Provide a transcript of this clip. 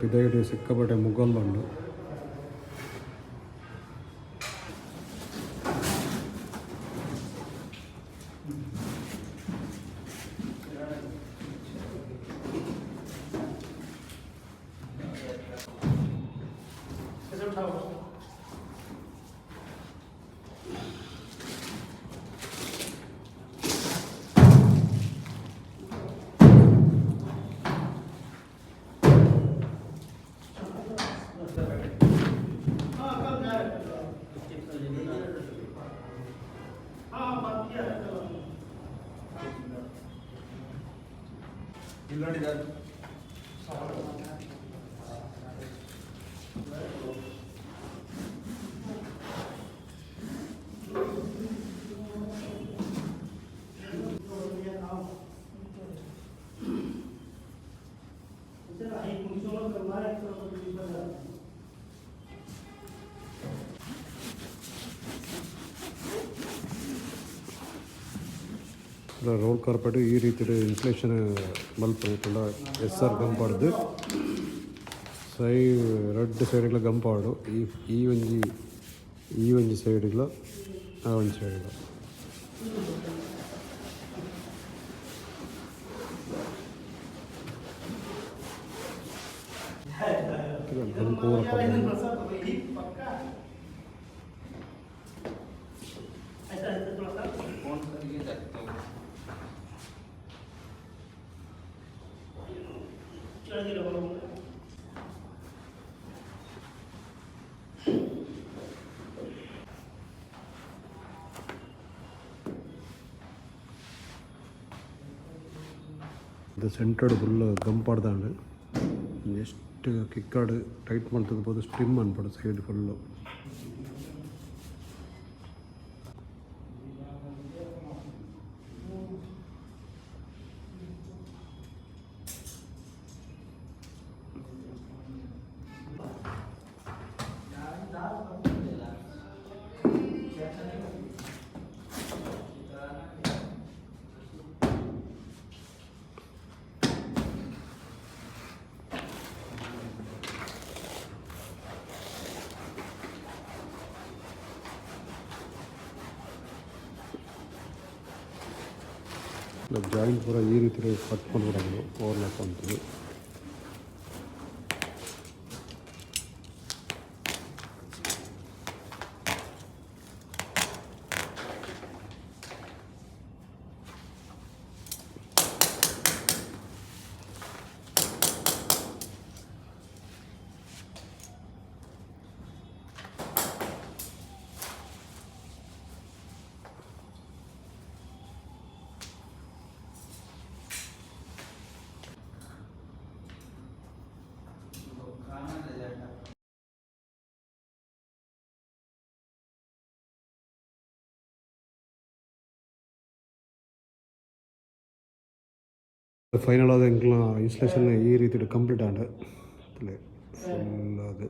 ಪಿದೈಡ್ ಸಿಕ್ಕಾಪಟ್ಟೆ ಮುಗಲ್ಲುಂಡು. Role carpet ಈ ರೀತಿ ಇನ್ಸ್ಟಲೇಷನ್ ಮಲ್ಪುನ ಎಸ್ ಆರ್ ಗಮ್ ಪಾಡ್ದು ಸೈ ರಡ್ಡ್ ಸೈಡ್ಲ ಗಮ್ ಪಾಡು ಈ ಈ ಒಂಜಿ ಈ ಒಂಜಿ ಸೈಡ್ಲ ಆ ಒಂಜಿ ಸೈಡ್ಲ. ಗಮ್ ಪೂರ ಪಾಡ್ದು. The centred full gum ಪಾಡ್ದಾಂಡ್. ಜಸ್ಟ್ ಕಿಕ್ಕಾಡ್ ಟೈಟ್ ಮಲ್ತುದು ಪೋದು ಸ್ಟ್ರಿಮ್ ಅನ್ಪಡು ಸೈಡ್ ಫುಲ್ಲು. ಜಾಯಿಂಟ್ ಪೂರ ಈ ರೀತಿ ಕಟ್ ಮಲ್ಪೊಡು, ಓವರ್ಲ್ಯಾಪ್ ಅಂತದ್ದು. ಫೈನಲ್ ಆದ್ ಎಂಕ್ಲ ಇನ್ಸ್ಟಲೇಷನ್ ಈ ರೀತಿ ಕಂಪ್ಲೀಟ್ ಆಂಡ್. ಫುಲ್ ಅದು.